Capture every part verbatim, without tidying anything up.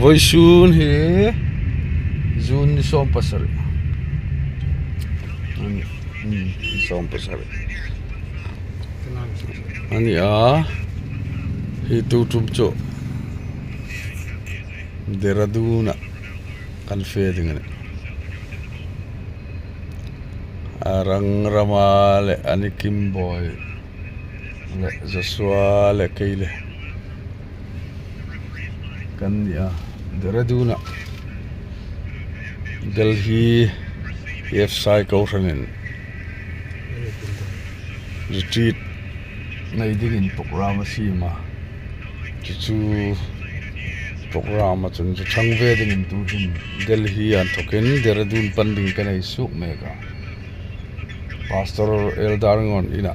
Vawisun hi June ni sawm pasari. Ani, hmm, ni sawm pasari. Ani a, hi tu ṭum chu Dehradun-a kan fe ding a nih. A Rangrama le Ani Kimboi le Joshua le kei le kan ni a, Dehradun-a Delhi EFCI kohranin retreat nei dingin program a siem a. Chu chu program-a chun chu ṭhang ve dingin tuhin Delhi-a inthokin Dehradun pan ding kan hei suok mek a. Pastor Elder Ngon ina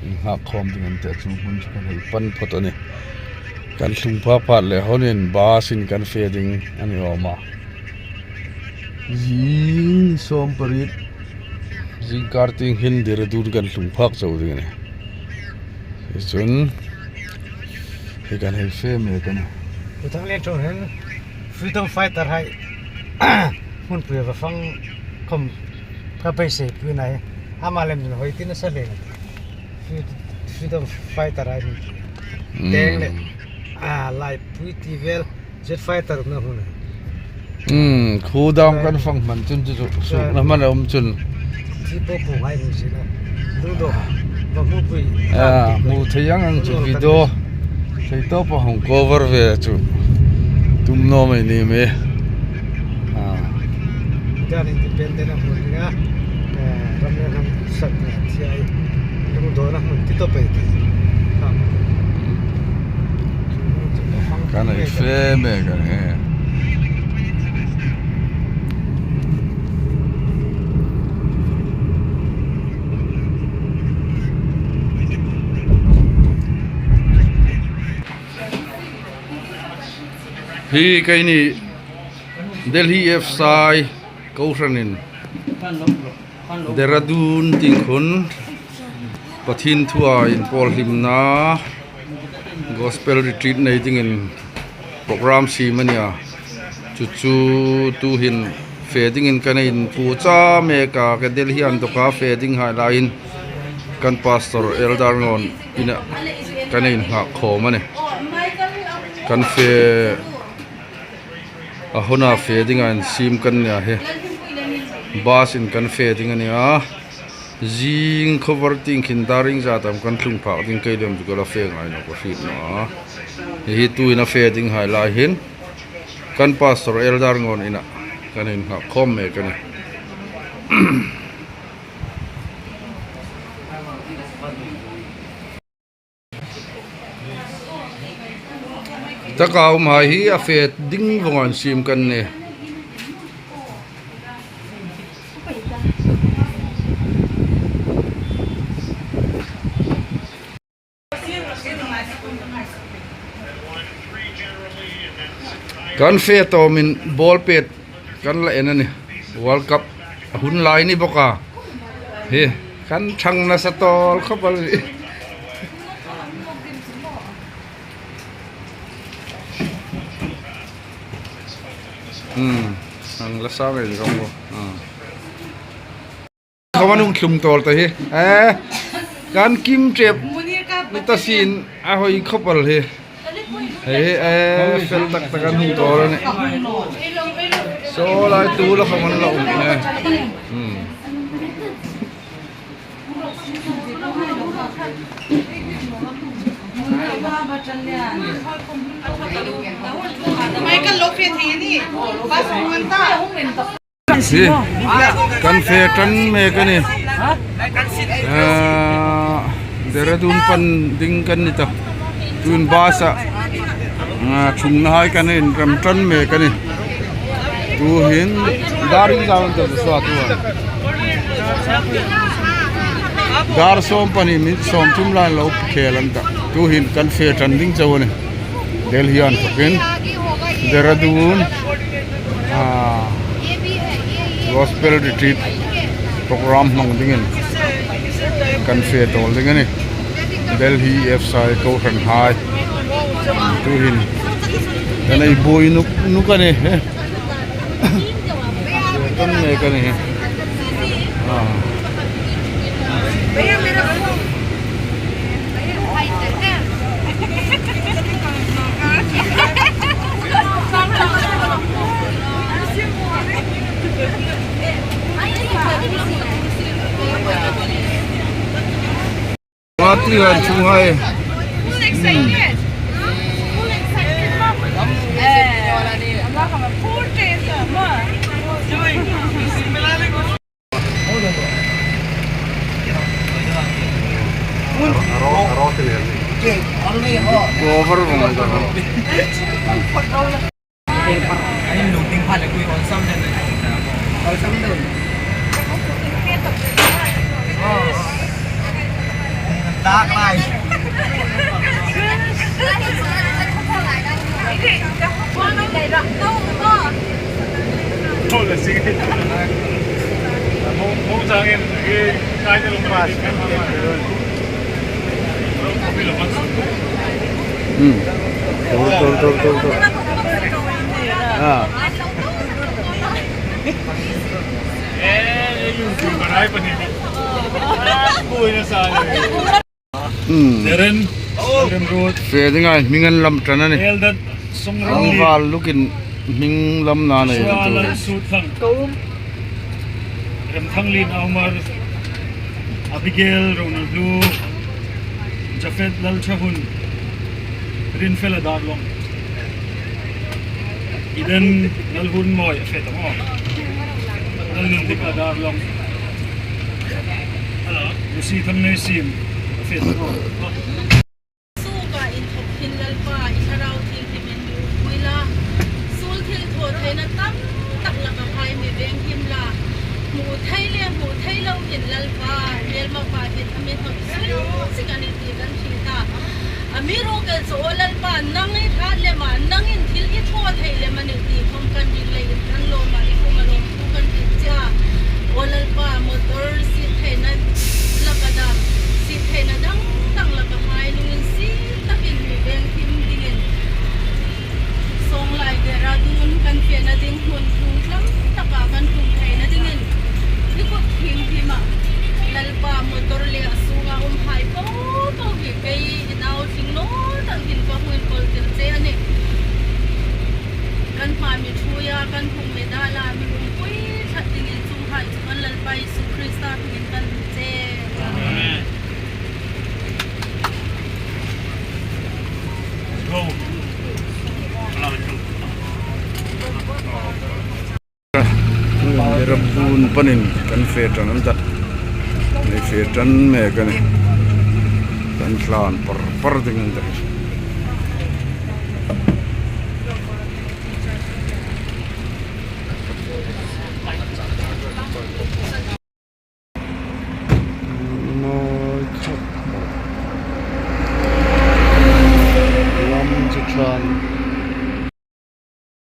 inngak khawm ding an ti a, chu hmun chu kan hei pan phawt a nih. Kan tlung phak phat le honin bus-in kan fe ding a ni awm a. Zing sawm pariet, zingkar tieng hin Dehradun kan tlung phak chau ding a nih. Hi chun hi kan hei fe mek a nih. Pu Thanglienṭhuom hin freedom fighter hai hmunpui a va fang khawm ka beiseipui a nih. Ama lem chun hoi tina sa hleng. Freedom fighter hai hmunpui. Hmm. Teng le, a, laipui ti vel jet fighter umna hmun a. Hmm, khu dam kan fang hman chun chu, chu, suokna hman a um chun. Thi po po ngai hmun si na. Lungdaw. Va hmupui. A, hmu thei ang ang chu video. Thei tawpa hung cover ve chu. Tum naw mai ni me. A. Indian independent a hmun ni a. Eh, ram le ram sak ni a, thi ai. Lungdawna hmun ti tawp ei ti. Kan hei fe mek a nih. Hi keini Delhi EFCI kohranin Dehradun tieng khun Pathien thua inpawlhlimna gospel retreat nei dingin program siem a nih a. Chu chu tuhin fe dingin kan inpuocha mek a, ka Delhi-a inthawka fe dinghai laiin kan pastor Elder Ngon ina kan inngak khawm a nih. Kan fe a huna fe dinga insiem kan nia hi. Bus-in kan fe ding a nia. Zing khuo var tieng khin dar iengzat am kan tlung phak ding, kei lem chu ka la fe ngai naw ka hriet naw a. Hi hi tuin a fe dinghai lai hin kan pastor Elder Ngon ina kan inngak khawm mek a nih. Taka umhai hi a fe ding vawng an siem kan ni. Kan fe tawmin ball pet kan la en a nih. World Cup a hun lai ni bawk a. Hi, kan ṭhang nasa tawl khawp a nih. Hmm, ang la sa ngai rawng bo. Hmm. Khawm an hung tlung tawl ta hi. Eh, kan kim ṭep ni ta sin a hoi khawp el hi. Hei, eh, fel tak tak an hung tawl a nih. Saw lai tu la khawm an la um, eh. Hmm. Michael lo fe thei a nih. Bus hung an ta. Hi, kan fe ṭan mek a nih. Ah, Dehradun pan ding kan ni ta. Tuin bus-a, ah, ṭhungna hai kan inrem ṭan mek a nih. Tuhin dar iengzat am ta suo tu a. Dar sawm pahni minute sawmthum lai lo khel an ta. Tuhin kan fe ṭan ding chau a nih. Delhi-a inthokin Dehradun, ah, Gospel Retreat program hmang dingin kan fe tawl ding a nih. Delhi EFCI kohranhai. Tuhin Kan ei buoi nuk nuk a nih. Buoi tum mek a nih. Ah. Party han chung hai. Cover vong ai ka. Hmm. Tul, tul, tul, tul, tul. Ah. Hmm. Seren, Seren Road. Fe ding a, hming an lam ṭan a nih. Elder Songramlien. Ang val lukin hming lam na nei Joshua tu. Lalsutlang. Remthanglien Aumar. Abigail Ronaldo. Japhet Lalchahun. Rinfela Darlong. Eden Lalhunmawi a fe ta maw. Lalnundik a Darlong. Hello. Lucy Thangneisim a fe ta maw. Suka inthawk hin Lalpa i Thlarau Thienghlimin mi umpui la. Suol thil thaw theina tam tak laka hai mi veng him la. Hmu thei le hmu thei lo hin Lalpa, hmêlmapa hin a mi hnawt zing zing a nih ti kan hriet a. Amiruokchu aw Lalpa, nang i ṭhat lem a, nangin thil i thaw thei lem a nih ti khom kan ring leiin kan lawm a, i kuoma lawmthu kan hril che a. Aw Lalpa, motor siet theina laka dam, siet theina dang dang laka hai lunginsiet takin mi veng him dingin, Songlai Dehradun kan fena ding hmun tlung tlang taka kan tlung theina dingin, i kut him hima Lalpa, motor le a sunga umhai po po hi kei i nau tling naw tak hin ka hung inkawl tir che a nih. Kan hma mi ṭhuoia, kan hung mi dala mi umpui tlat dingin chuonghai chu kan Lalpa Isu Krista hmingin kan hril che. Amen. Ram bun panin kan fe ṭan an ta. Kan fe ṭan mek a nih. Kan tlan par par ding an ta.